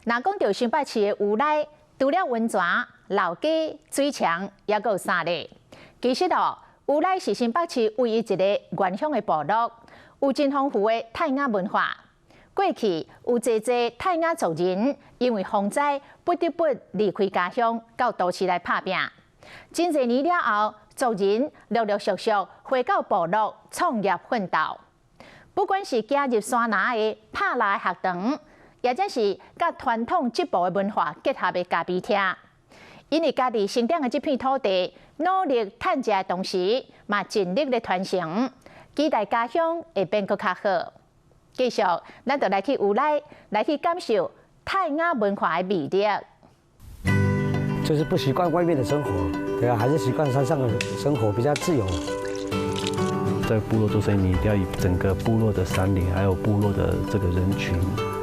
若講著新北市的烏來，除了溫泉、老街、水牆，猶閣有啥咧？其實哦，烏來是新北市唯一一個原鄉的部落，有真豐富的泰雅文化。過去有濟濟泰雅族人因為風災不得不離開家鄉，到都市來拍拚。真濟年了後，族人陸陸續續回到部落創業奮鬥。不管是行入山林的拍獵學堂，抑或是佮傳統織布的文化結合的咖啡廳，𪜶佇家己生長的這片土地，努力趁食的同時，嘛盡力咧傳承，期待家鄉會變閣較好。繼續，咱就來去烏來，來去感受泰雅文化的魅力。就是不習慣外面的生活，對啊，還是習慣山上的生活比較自由。在部落做生意，你一定要以整個部落的山林，還有部落的這個人群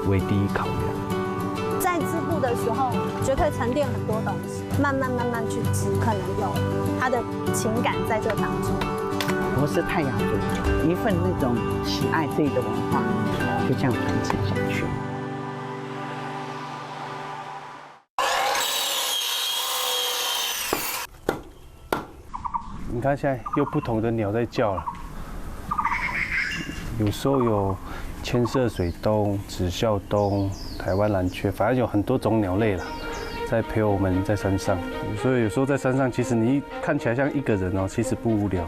為第一考量。在織布的時候，絕對沉澱很多東西，慢慢慢慢去織，可能有他的情感在這當中。我是泰雅族，一份那種喜愛自己的文化，就這樣傳承下去。你看，現在又不同的鳥在叫了。有時候有淺色水鶇、紫嘯鶇、台灣藍鵲，反正有很多種鳥類了，在陪我們在山上。所以有時候在山上，其實你看起來像一個人哦，其實不無聊。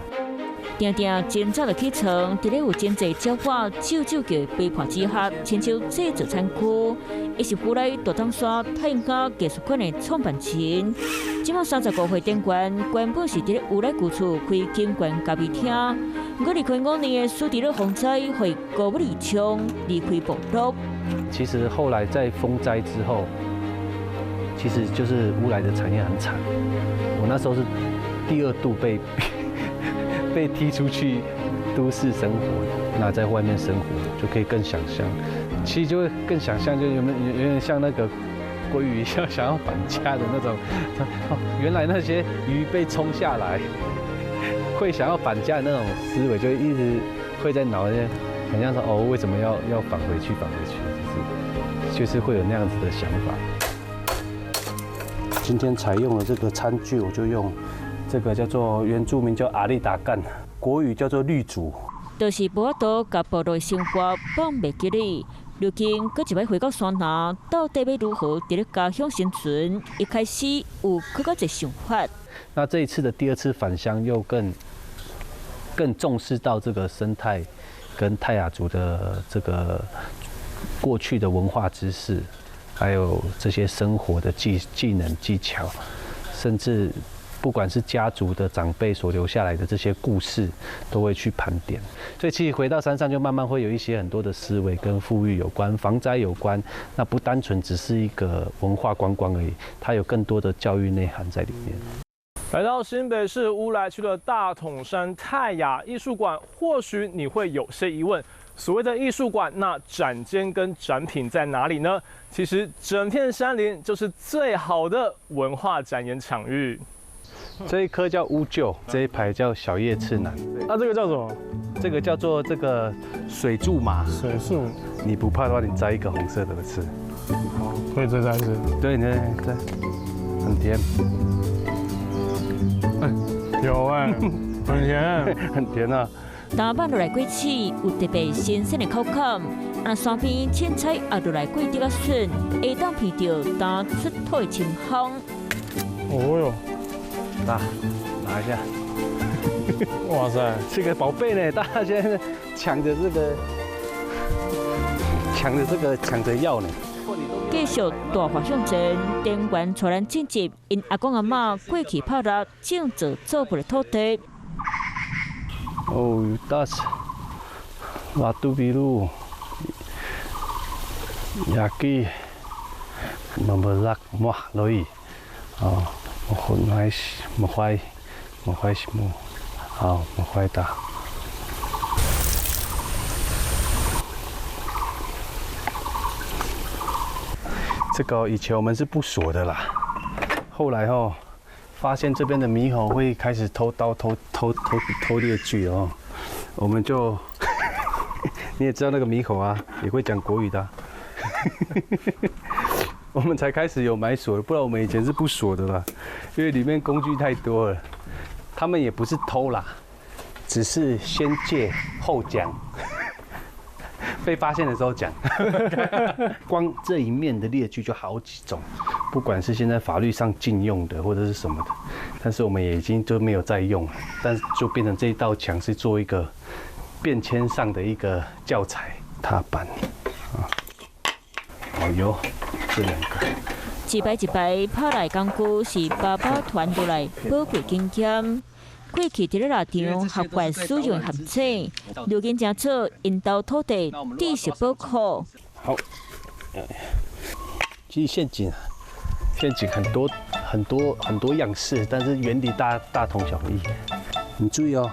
定定真早就起床，佇咧有真濟鳥仔啾啾叫陪伴之下，親手製作餐具。伊是烏來大東山泰雅藝術館的創辦人。這馬35歲店員，原本是佇咧烏來舊厝開金源咖啡廳。毋過2005年的蘇迪勒風災，予伊孤母離鄉，離開部落。其實後來在風災之後，其實就是烏來的產業很慘。我那時候是第二度被踢出去都市生活，那在外面生活就可以更想象，其實就會更想象，就有沒有有點像那個鮭魚要想要返家的那種。哦，原來那些魚被沖下來，會想要返家的那種思維，就一直會在腦裡，很像說哦，為什麼要返回去？返回去，就是會有那樣子的想法。今天採用了這個餐具，我就用這個叫做原住民叫阿里達干，國語叫做綠竹。就是無法度共部落生活放袂記咧。如今閣一擺回到山林，到底欲如何佇咧家鄉生存？一開始有閣較濟想法。那這一次的第二次返鄉，又更重視到這個生態跟泰雅族的這個過去的文化知識，還有這些生活的技能技巧，甚至不管是家族的長輩所留下來的這些故事，都會去盤點。所以其實回到山上，就慢慢會有一些很多的思維跟復育有關、防災有關。那不單純只是一個文化觀光而已，它有更多的教育內涵在裡面。來到新北市烏來區的大統山泰雅藝術館，或許你會有些疑問：所謂的藝術館，那展間跟展品在哪裡呢？其實整片山林就是最好的文化展演場域。這一棵叫烏桕，這一排叫小葉赤楠。那這個叫什麼？這個叫做這個水柱麻。水柱。你不怕的話，你摘一個紅色的來吃。好，可以再摘一次。對，對對，很甜。有哎，很甜，很甜啊。擔放落來果刺有特別新鮮的口感，啊，山邊凊彩壓落來果竹仔筍，會當聞著剛出土的清香。哦喲，來，拿一下。哇塞，這個寶貝呢？大家現在搶著這個，搶著這個，搶著要呢。繼續大華向前，田園帶咱進入𪜶阿公阿嬤過去拍獵種作作物的土地。哦，that's 拉杜比魯，雅基，莫莫拉莫羅伊，哦，莫混來莫壞莫壞西木，好莫壞達。這個以前我們是不鎖的啦，後來哦，發現這邊的獼猴會開始偷刀、偷偷偷偷獵具哦，我們就，你也知道那個獼猴啊，也會講國語的，們才開始有買鎖，不然我們以前是不鎖的啦，因為裡面工具太多了。他們也不是偷啦，只是先借後講，被發現的時候講。光這一面的獵具就好幾種，不管是現在法律上禁用的或者是什麼的，但是我們也已經就沒有再用了，但是就變成這一道牆是做一個變遷上的一個教材踏板啊。哦喲，這兩個。一擺一擺拍來工具是爸爸傳落來寶貴經驗。過去佇咧獵場學慣使用陷阱，如今成做𪜶兜土地知識寶庫。好，其實陷阱，陷阱很多很多很多樣式，但是原理大大同小異。你注意哦，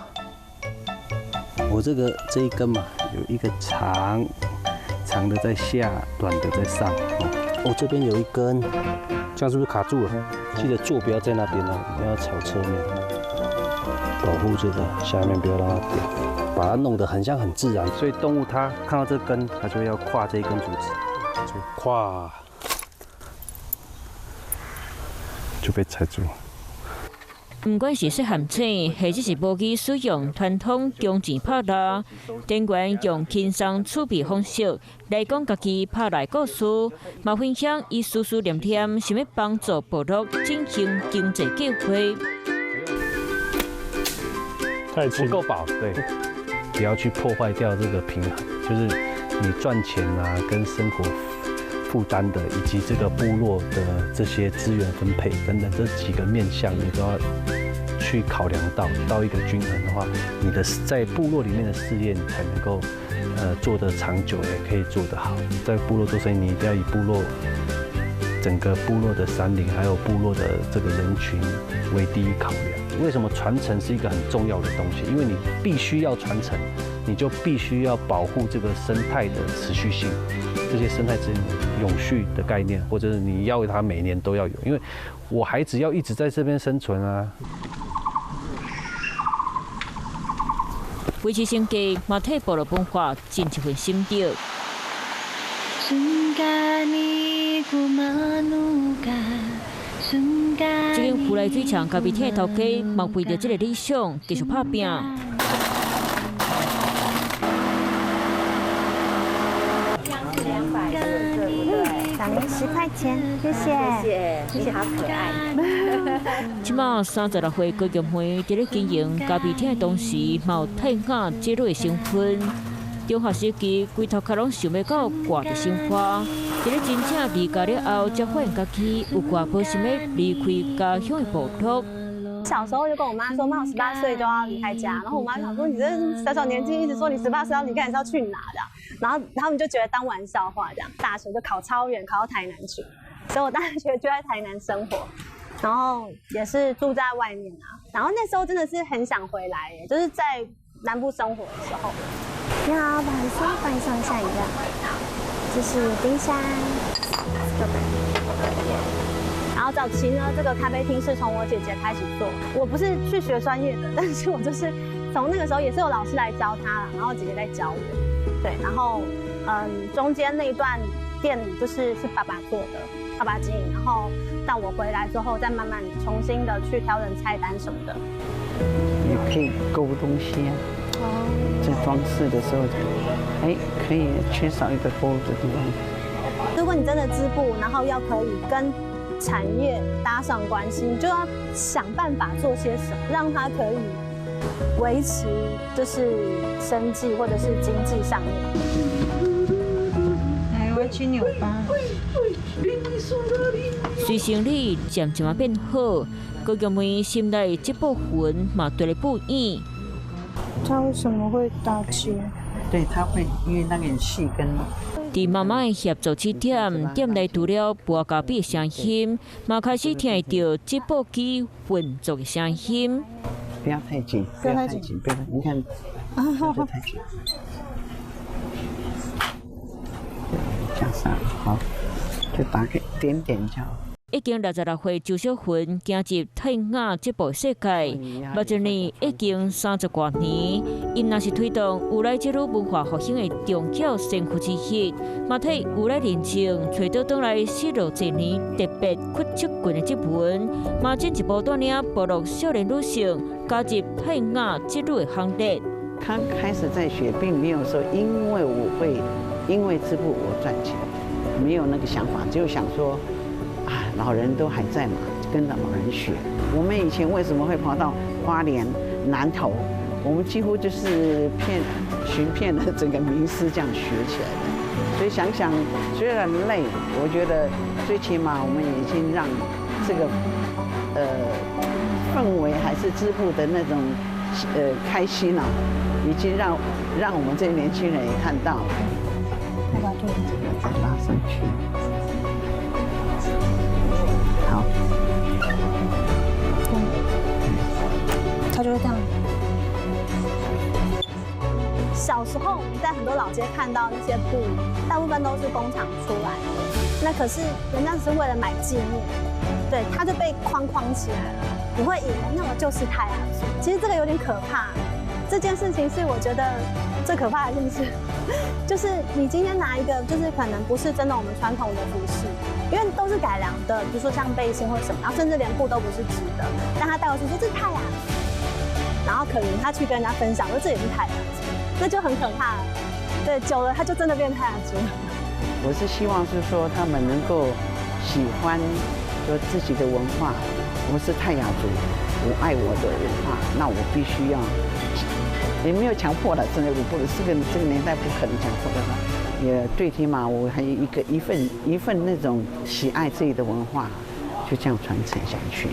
我這個這一根嘛，有一個長長的在下，短的在上。哦，這邊有一根，這樣是不是卡住了？記得坐標在那邊哦，一定要朝側面，保護這個下面不要讓它掉，把它弄得很像很自然。所以動物它看到這根，它就要跨這一根竹子，就跨，就被踩住。毋管是設陷阱，或者是無去使用傳統弓箭拍獵，店員用輕鬆趣味方式來講家己拍獵故事，嘛分享伊思思念念想欲幫助部落振興經濟計劃。太不夠飽，對，不要去破壞掉這個平衡，就是你賺錢啊，跟生活負擔的，以及這個部落的這些資源分配等等這幾個面向，你都要去考量到，到一個均衡的話，你的在部落裡面的事業，你才能夠做得長久，也可以做得好。在部落做生意，你一定要以部落整個部落的山林，還有部落的這個人群為第一考量。為什麼傳承是一個很重要的東西？因為你必須要傳承，你就必須要保護這個生態的持續性，這些生態資源永續的概念，或者是你要它每年都要有，因為我孩子要一直在這邊生存啊。維持生計，嘛替部落文化盡一份心力。這間烏來水牆咖啡廳的頭家，嘛為著這个理想繼續拍拚。小明10塊錢，謝謝，謝謝，好可愛。這馬36歲高玉梅佇咧經營咖啡廳的同時，嘛有泰雅這類身份。中學時期，規頭殼攏想欲到掛著生活。佇咧真正離家了後，才發現家己有寡無想欲離開家鄉的部落。小時候就跟我媽說，媽，我十八歲就要離開家。然後我媽想說，你這小小年紀一直說你十八歲要離開，你是要去哪的？然後他們就覺得當玩笑話這樣。大學就考超遠，考到台南去，所以我大學就在台南生活，然後也是住在外面啊。然後那時候真的是很想回來耶，就是在南部生活的時候。你好，不好意思，幫你送一下飲料。這是冰沙，然後早期呢，這個咖啡廳是從我姐姐開始做。我不是去學專業的，但是我就是從那個時候也是有老師來教她，然後姐姐在教我。對，然後中間那一段店裡就是爸爸做的，爸爸經營，然後到我回來之後，再慢慢重新的去調整菜單什麼的。也可以勾東西啊。在裝飾的時候，哎，可以缺少一個勾的地方。如果你真的織布，然後要可以跟產業搭上關係，你就要想辦法做些什麼，讓它可以維持就是生計或者是經濟上面。來，我去扭吧。隨生理漸漸仔變好，高玉梅心內這部分嘛綴咧不軟。他為什麼會打結？對，他會，因為那個細根。佇媽媽的協助指點，店內除了磨咖啡的聲音，嘛開始聽會著織布機運作的聲音。不要太緊，不要太緊，不要，你看，不要太緊。加上，好，就打個點點就好。已經66歲周小芬行入泰雅織布世界，目前呢已經30外年。𪜶若是推動烏來織女文化復興的重要先驅之一，嘛替烏來認證揣倒轉來失落濟年特別屈織裙的織紋，嘛進一步帶領部落少年女性加入泰雅織女的行列。剛開始在學，並沒有說因為我會因為織布我賺錢，沒有那個想法，就想說。啊，老人都還在嘛，跟着老人學。我們以前為什麼會跑到花蓮、南投？我們幾乎就是遍尋遍了整個名師這樣學起來的。所以想想，雖然累，我覺得最起碼我們已經讓這個氛圍還是織布的那種開心啊，已經讓我們這些年輕人也看到。這個再拉上去。好，他就是這樣。小時候我們在很多老街看到那些布，大部分都是工廠出來的。那可是人家只是為了買紀念，對，他就被框框起來了。你會以為那個就是泰雅族，其實這個有點可怕。這件事情是我覺得最可怕的一件事，就是你今天拿一個，就是可能不是真的我們傳統的服飾，因為都是改良的，比如說像背心或什麼，然後甚至連布都不是織的，但他帶過去說這是泰雅族，然後可能他去跟人家分享說這也是泰雅族，那就很可怕了。對，久了他就真的變泰雅族。我是希望是說他們能夠喜歡說自己的文化，我是泰雅族，我愛我的文化，那我必須要。也沒有強迫的，真的我不這個年代不可能強迫的。也最起碼我還有一個一份一份那種喜愛自己的文化，就這樣傳承下去。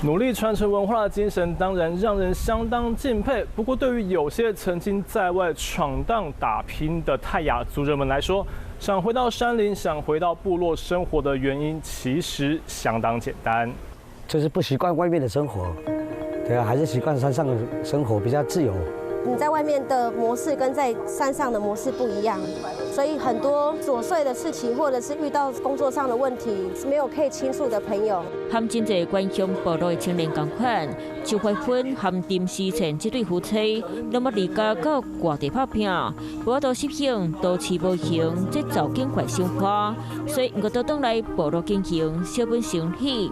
努力傳承文化的精神，當然讓人相當敬佩。不過，對於有些曾經在外闖蕩打拼的泰雅族人們來說，想回到山林、想回到部落生活的原因，其實相當簡單，就是不習慣外面的生活。對啊，還是習慣山上的生活比較自由。你在外面的模式跟在山上的模式不一樣，所以很多瑣碎的事情，或者是遇到工作上的問題，沒有可以傾訴的朋友。和真濟關鄉部落的青年仝款，周懷芬和林思倩這對夫妻，攏捌離家到外地拍拚，無法度適應都市無形節奏緊快生活，所以𪜶閣倒轉來部落經營小本生意。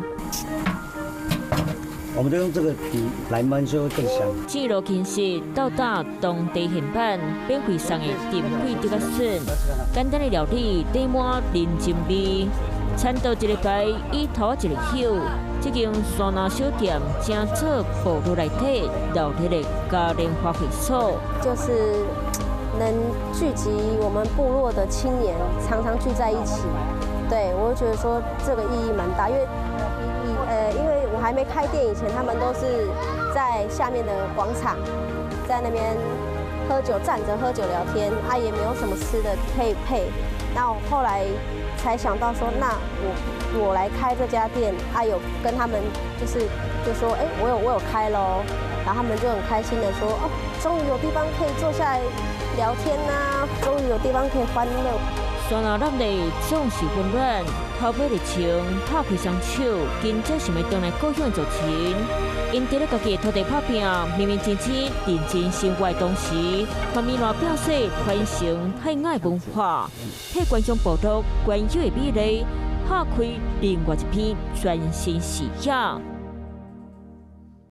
我們就用這個皮來燜，就會更香。這路輕食到達當地現辦，免費送的甜粿竹仔筍，簡單的料理，缀滿人情味。餐桌一個牌，椅頭一個休，這間山林小店正做部落內底熱鬧的嘉年華會所，就是能聚集我們部落的青年，常常聚在一起。對，我覺得說這個意義蠻大，因為我還沒開店以前，他們都是在下面的廣場，在那邊喝酒，站着喝酒聊天，啊，也沒有什麼吃的可以配。那我後來才想到說，那我來開這家店，啊，有跟他們就說，哎，我有開咯，然後他們就很開心的說，哦，終於有地方可以坐下來聊天啦，終於有地方可以歡樂。山林內總是溫暖，頭尾熱情，拍開雙手，真正想欲轉來故鄉的族親。𪜶佇咧家己的土地拍拚，認認真真認真生活的同時，嘛糜爛拼勢傳承泰雅文化，替原鄉部落原有的美麗，拍開另外一片全新視野。